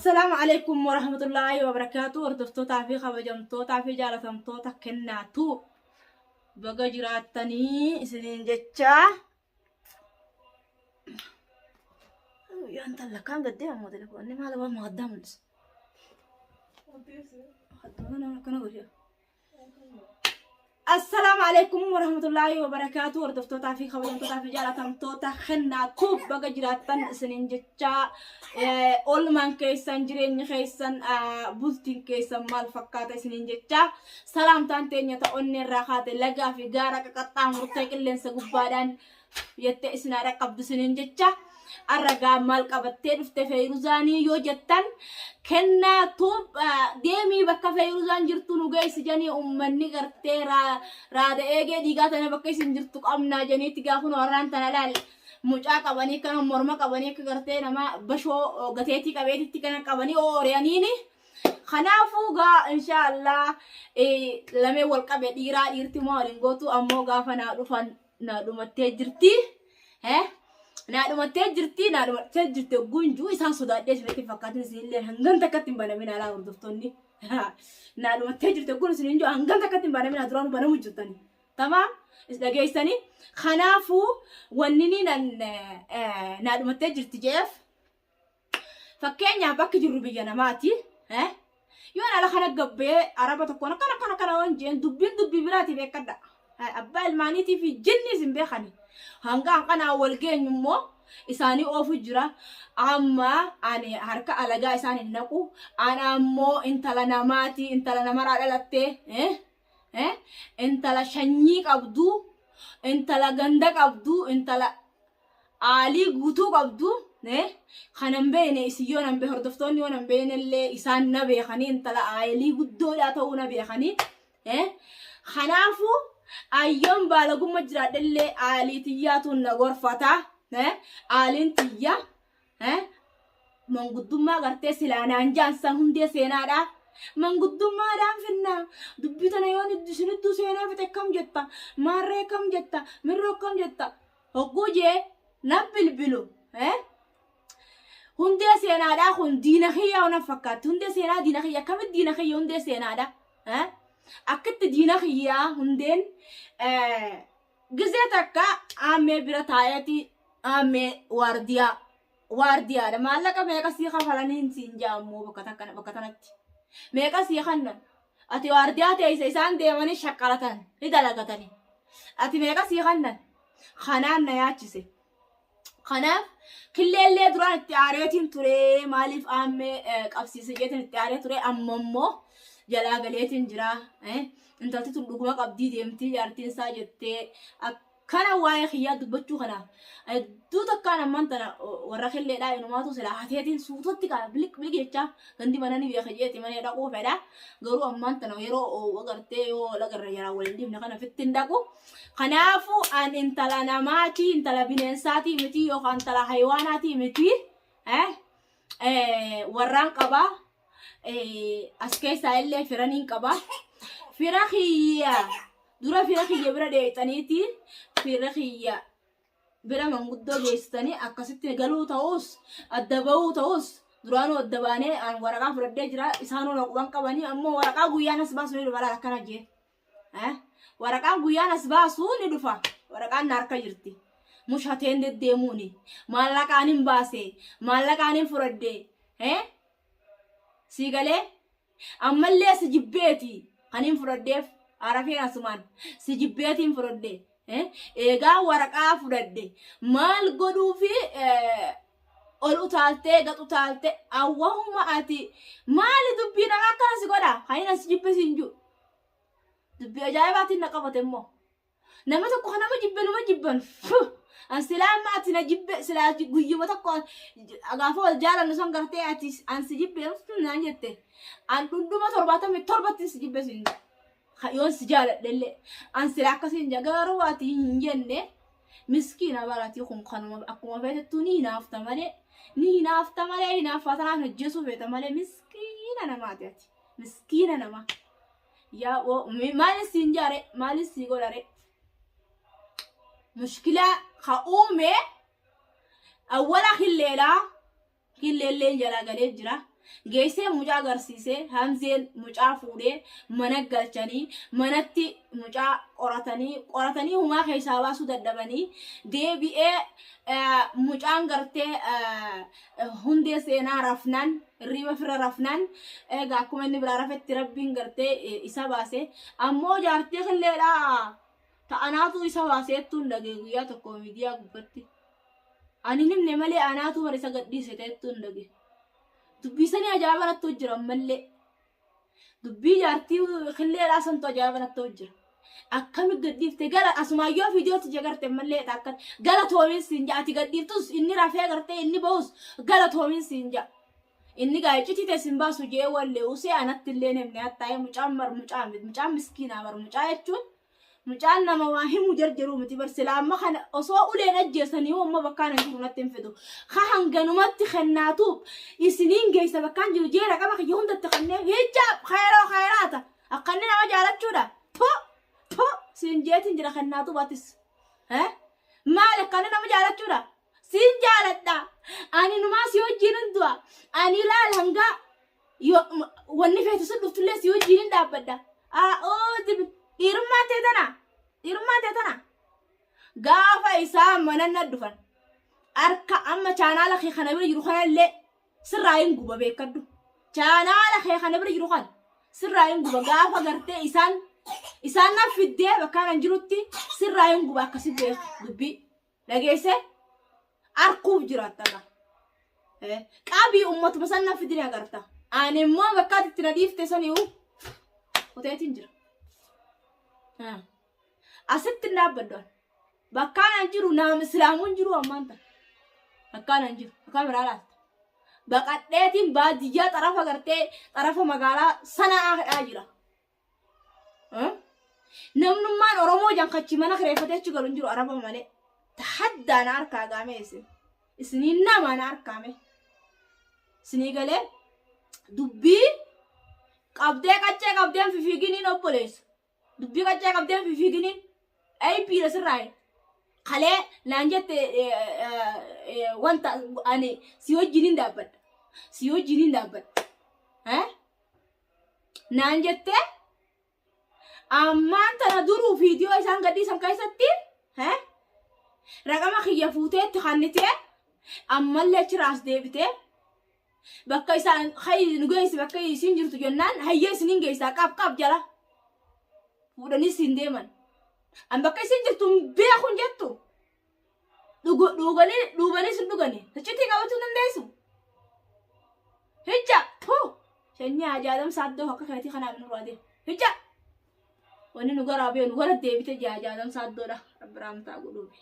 Assalaamu alaikum warahmatullaahi wabarakaatu. Hordoftootaa fi kabajamtootaa fi jaalatamtoota kennaatu baga jiraattanii isiniin jecha. Guyyaan tan lakkaan gaddee ammoo telefoonni maal waan maaddaa mul'isa. Akkana godhe. Assalaamu alaikum warahmatullaahi wabarakaatu. Hordoftootaa fi kabajamtootaa fi jaalatamtoota kennaa tuub baga jiraattan isiniin jecha. Oolmaan keessan, jireenyi keessan, bultiin keessan maal fakkaata isiniin jecha. Salaamtaan teenya ta onnee irraa kaate lagaa fi gaara qaqaxxaamurtee qilleensa gubbaadhaan jettee isin haa dhaqqabdu isiniin jecha. Arragaa maal qabattee dhufte Feyruzaanii yoo jettan, kennaa tuub deemii bakka Feyruzaan jirtu nu geessi janii ummanni gartee raada eegee dhiigaa tana bakka isin jirtu qabnaa janiitti gaafuma warraan tana laal mucaa qabanii kana morma qabanii akka gartee nama bashoo gateetii qabeetitti kana qabanii ooriyaniini. Kanaafuu gaa inshaallah lamee wal qabe dhiiraa dhiirti moo waliin gootu ammoo gaafa naa dhufan naa dhumattee jirti. Naa dhumattee jirti, naa dhumattee jirti ogguun jiru isaan sodaadhee isinitti hin fakkaatin, isinillee hangam takkatti hin banamin alaa hordoftoonni. Naa dhumattee jirti ogguun isin hin jiru hangam takkatti hin banamin duraanuu banamu jirtani. Tamaam is dhageessanii. Kanaafuu wanni ni nan naa dhumattee jirti jeef. Fakkeenyaaf bakki jirru biyya namaati. Yoon ala kana gabbee araba tokkoon akkana akkana akkana waan jeen dubbiin dubbii biraati beekadha. Abbaa ilmaaniitii fi jinni isin beekani. Hanga hanqanaa wal geenyu immoo isaanii oofu jira. Amma ani harka alagaa isaan hin naqu. Ana ammoo intala namaati, intala namaraa dhalattee. Intala shanyii qabdu, intala ganda qabdu, intala aalii guutuu qabdu, kan hin beekne isin yoo nan beekne, hordoftoonni yoo nan beekne illee isaan na beekanii intala aalii guddoodhaa ta'uu na beekanii. Kanaafuu ayyoon baalagumma jiraadhe illee aalii tiyyaatu na gorfata. Aaliin tiyya manguddummaa gartee silaa naan jaan san hundee seenaadha. Manguddummaadhaan finnaa dubbii tana yoon isinittuu seenaa fixe kam jetta, maarree kam jetta, mirroo kam jetta hogguu jee nan bilbilu. Hundee seenaadhaa kun diina kiyyaa na fakkaatti. Hundee seenaa diina kiyya, akkamitti diina kiyya hundee seenaadha? Akkitti diina kiyyaa hundeen gizee takka aammee bira taa'eeti, aammee waardiyaa waardiyaadha. Maallaqa meeqa sii kafalaniin siin jaammoo bakka takka bakka tanatti meeqa sii kannan, ati waardiyaa teessa, isaan deemanii shaqqalatan ni dalagatanii, ati meeqa sii kannan? Kanaan na yaachise. Kanaaf killeellee duraan itti aareetiin ture, maaliif aammee qabsiise jeetiin itti aaree ture, amma immoo jalaa galeetiin jira. Intalti tun dhuguma qabdii deemtii jaartiin isaa jettee akkana waa'ee kiyyaa dubbachuu kanaaf hedduu takkaan ammaan tana warra killeedhaa inumaatu silaa hateetiin suutatti kaa biliq biliq jechaa gandi mana ni beeka jeeti mana dhaquu fedha, garuu ammaan tana yeroo agartee yoo lagarra jaraa waliin dhiifne kana fitti hin dhaqu. Kanaafuu an intala namaatii, intala bineensaatii miti yookaan intala haywaanaatii miti. Warraan qabaa. As keessaa illee firaniin qaba. Fira kiyya dura fira kiyya bira dheeyxaniiti fira kiyya bira manguddoo geessitanii akkasitti galuu ta'us adda ba'uu ta'us, duraanuu adda baanee an waraqaa fudhadhee jira, isaanuu na quban qabanii, ammoo waraqaa guyyaan as baasu ni dhufa laala akkana jee. Waraqaan guyyaan as baasu ni dhufa. Waraqaan na harka jirti. Mushateen deddeemuuni. Maallaqaan hin baase. Maallaqaan hin fudhadhe. Sii galee ammallee si jibbeeti kan hin fudhadheef arafeen asumaan si jibbeetiin fudhadhe. Eegaa waraqaa fudhadhe maal godhuufi ol utaaltee gad utaaltee awwahuma ati maali dubbii nama akkana si godha kan hin as jibbe siin jiru. Dubbii ajaa'ibaatiin na qabate immoo. Nama tokko kan nama jibbe numa jibban. Fuh! An silaa amma ati na jibbe silaa guyyuma tokko gaafa wal jaalannu san gartee ati an si jibbe naan jette. An dhundhuma 77tti si jibbe siin jedha. Yoon si jaaladhe illee. An silaa akkasiin jedha, garuu ati hin jenne, miskiina barati kun kanuma akkuma feetettuu ni hinaafta malee, ni hinaafta malee, hinaaffaa tanaan hojjeesuu feeta malee, miskiina namaati ati. Miskiina namaa. Yaa oo maalin siin jaare, maalin sii godhare? Mushkilaa ka uume awwala killeedha. Killeelleen jalaa galee jira. Geessee mucaa agarsiisee Hamzeen mucaa fuudhee mana galchanii manatti mucaa qoratanii qoratanii humaa keessaa baasuu dadhabanii deebi'ee mucaan gartee hundee seenaa rafnaan hirriiba firra rafnaan egaa akkuma inni biraa rafetti rabbiin gartee isa baase ammoo jaartii qilleedhaa ta'anaatu isa baaseettuun dhagee guyyaa tokko miidiyaa gubbatti. Ani hin himne malee anaatu bara isa gadhiise ta'ettuun dhage. Dubbii sanii ajaa'iba natti hojjira ammallee. Dubbii jaartii qilleedhaa santu ajaa'iba natti hojjira. Akkami gadhiifte gara asumaayyoo viidiyootti jagarte ammallee akka gara toomiin siin ja'a ati gadhiiftus inni rafee gartee inni bahus gara toomiin siin ja'a. Inni gaa iccitii ta'e sin baasu jee wallee usee anatti illee namni hattaa'ee mucaan mar mucaa mucaan miskiinaa bar mucaa jechuun Mucaan nama waa himu jarjaruu miti bar silaa amma kana osoo uleen ajjeesanii hoo amma bakkaan hin jiru natti hin fidu. Ka hanganumatti kennaatuuf isiniin geessa bakkaan jiru jeera qaba kiyya hundatti kennee hijaab khayroo khayraata akkanni nama jaalachuudha. Tu tu siin jeetiin jira kennaatuuf atis. Eh? Maal akkanni nama jaalachuudha? Siin jaaladha. Ani numaa si wajjin hin du'a. Ani laal hangaa Yoo wanni feetu sun dhuftullee si wajjin hin dhaabbadha. A'uuzi dhiirummaan tee tana. Dhiirummaan tee tana. Gaafa isaan mana na dhufan. Harka amma chaanaala kee kana bira jiru kanallee sirraa hin guba beekadhu. Chaanaala kee kana bira jiru kana sirraa hin guba gaafa gartee isaan isaan na fiddee bakka kan jirutti sirraa hin guba akkasi beeku dubbii. Dhageesse arkuuf jiraatta gaa. Qabii ummatuma san na fidin agarta. Ani immoo bakka ati itti na dhiifte saniyu kuteetiin jira. Asitti hin dhaabbadhu ani. Bakkaan an jiru naam islaamuun jiru ammaan tana. Bakkaan an jiru bakka biraa laalta. Baqadheetiin baadiyyaa xarafa gartee xarafa magaalaa sanaa hidhaa jira. Namnummaan Oromoo jankachi mana kireeffatee achi galu hin jiru Araba malee. Tahaddaa na harkaa gaamee isin. Isiniin nama na harkaame. Isinii galee dubbii qabdee qaccee qabdeen fifiiginiin obboleessa. Dubbii qaccee qabdeen fifiiginiin aybiidha sirraa. Kalee naan jette wanta ani si wajjin hin dhaabbadha. Si wajjin hin dhaabbadha. Naan jettee ammaan tana duruu viidiyoo isaan gadhiisan keessatti raqama kiyya fuuteetti kannitee ammallee achirraa as deebitee bakka isaan hayyi nu geessi bakka isiin jirtu jennaan hayyee isiniin geessaa qab qab jala fuudhanii siin deeman. An bakka isiin jirtu hin beeku hin jettu. Dhuuganii dhuubanii sin dhuganii. Iccitii qabachuu hin dandeessu. Hijja tu shanyii hajaadam saaddoo akka keetii kanaaf nurraa deema. Hijja wanni nu garaa beenu gara deebite jaajaadam saaddoodha. Rabbi raamtaa godhuufi.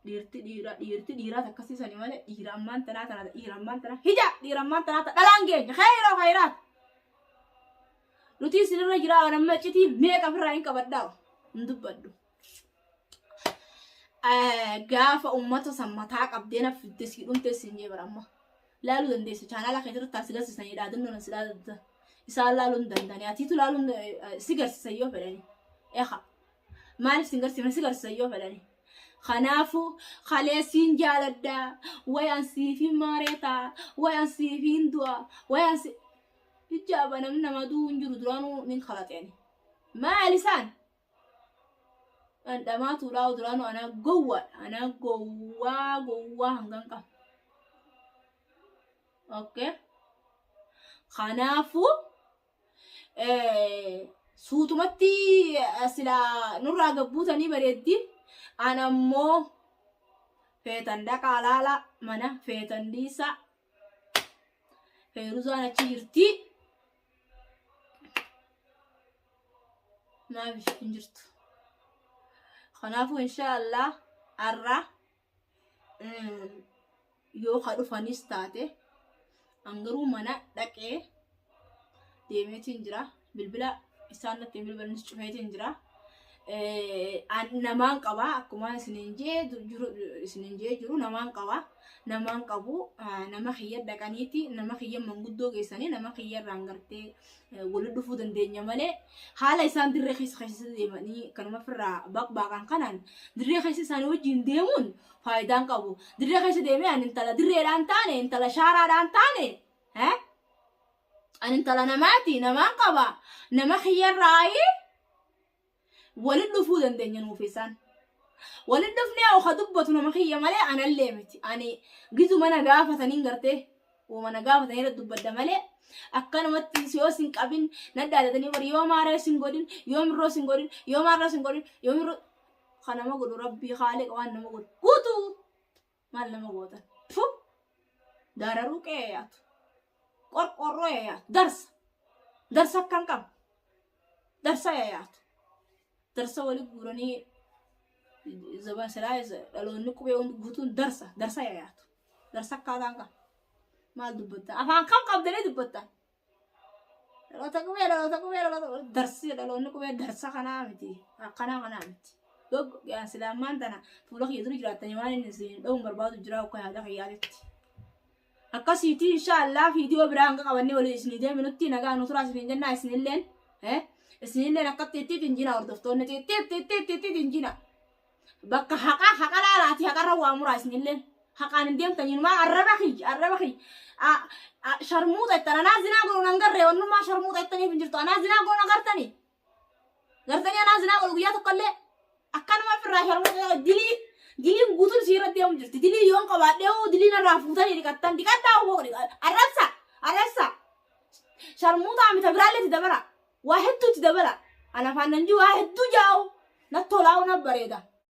Dhiirti dhiira dhiirti dhiiraa takkasii sanii malee dhiira ammaan tanaa tana dhiira ammaan tanaa hija dhiira ammaan tanaa ta dhalaan geenya khayroo khayraat. Nuti isinirra jiraa waan amma iccitii meeqa ofirraa hin qabadhaa hin dubbadhu. Gaafa ummata san mataa qabdee na fidde sii dhumte siin jee bara amma. Laaluu dandeessa chaanaala kee irratti si garsiisanii dhaadannoon si dhaadadda. Isaan laaluu hin danda'ani. Atiitu laaluu si garsiisan yoo fedhani. Eha. Maaliif sin garsiifne si garsiisan yoo fedhani. Kanaafuu kalee siin jaaladha. Wayan siif hin maareeta. Wayan siif hin du'a. Wayan si. Ijaaba namni nama du'u hin jiru duraanuu nin kalaxeeni. Maal isaan? Dhandhamaatuudhaa duraanuu anaa gowwaadha. Anaa gowwaa gowwaa hangan qaba. Okay. Kanaafuu suutumatti silaa nurraa gabbuutanii bareeddi. Ana ammoo feetan dhaqaa laala mana feetan dhiisaa. Feeruzaan achi jirti. Maaf hin jirtu. Kanaafuu inshaallah har'a yoo ka dhufanis taate an garuu mana dhaqee deemeetiin jira. Bilbila isaan natti hin bilbilanis cufeetiin jira. Namaan qaba akkuma isiniin jee jiru isiniin jee jiru namaan qaba namaan qabu nama kiyya dhaqaniiti nama kiyya manguddoo geessanii nama kiyya irraan gartee walitti dhufuu dandeenya malee haala isaan dirree keessa keessa deemanii kanuma ofirraa baqbaaqan kanaan dirree keessa isaanii wajjin deemuun faayidaan qabu. Dirree keessa deemee ani intala dirreedhaan taane intala shaaraadhaan taane Ani intala namaati, namaan qaba. Nama kiyyarraayi walin dhufuu dandeenya nuuf isaan. Walin dhufnee oka dubbatu nama kiyya malee anallee miti. Ani gizuma na gaafataniin gartee uuma na gaafatanii irra dubbadda malee akkanumatti yoo sin qabin na dhaadatanii bari yoo maaree sin godhin, yoo mirroo sin godhin, yoo maarroo sin godhin, yoo mirroo kan nama godhu rabbii haaliqa waan nama godhu guutuu maal nama gootan. Fu daararuu qe'ee yaatu, qorqorroo yaatu, darsa darsa akkan qabu darsa yaatu, darsa wali guuranii zaban silaa dhaloonni qubee hundi guutuun darsa darsa yaatu, darsa akkaataan qaba. Maal dubbatta? Afaan kam qabdanii dubbatta? Dhaloota qubee, dhaloota qubee, dhaloota darsi, dhaloonni qubee darsa kanaa miti, akkanaa kanaa miti. Goggo yaa silaa ammaan tana fuula kiyya dura jiraattanii waan inni isin dha'uun barbaadu jira akka yaada kiyyaatitti. Akkasiiti inshaallah viidiyoo biraa hanga qabannee walii isinii deeminutti nagaa nu turaa isiniin jennaa. Isinilleen akkatti ittiin hin jina, hordoftoonni ittiin ittiin hin jina. Bakka haqaa haqa laalaati, haqarra waa muraa. Isinilleen haqaan hin deemtanii maa arraba kiyya, arraba kiyya sharmuuxa ittan anaa zinaa godhu nan garree wannummaa sharmuuxa ittaniif hin jirtu. Anaa zinaa godhu agartanii gartanii anaa zinaa godhu guyyaa tokkollee akkanuma ofirraa sharmuuxa. Dilii diliin guutuun si irra deemu jirti. Dilii yoon qabaadhee hoo dilii narraa fuutanii dhiqattan, dhiqadhaa hoo, arrabsa arrabsa, sharmuuxaa mita biraallee itti dabala, waa hedduu itti dabala. Ana afaan nan jiru waa hedduu jaa'u natti tolaa'u na bareeda.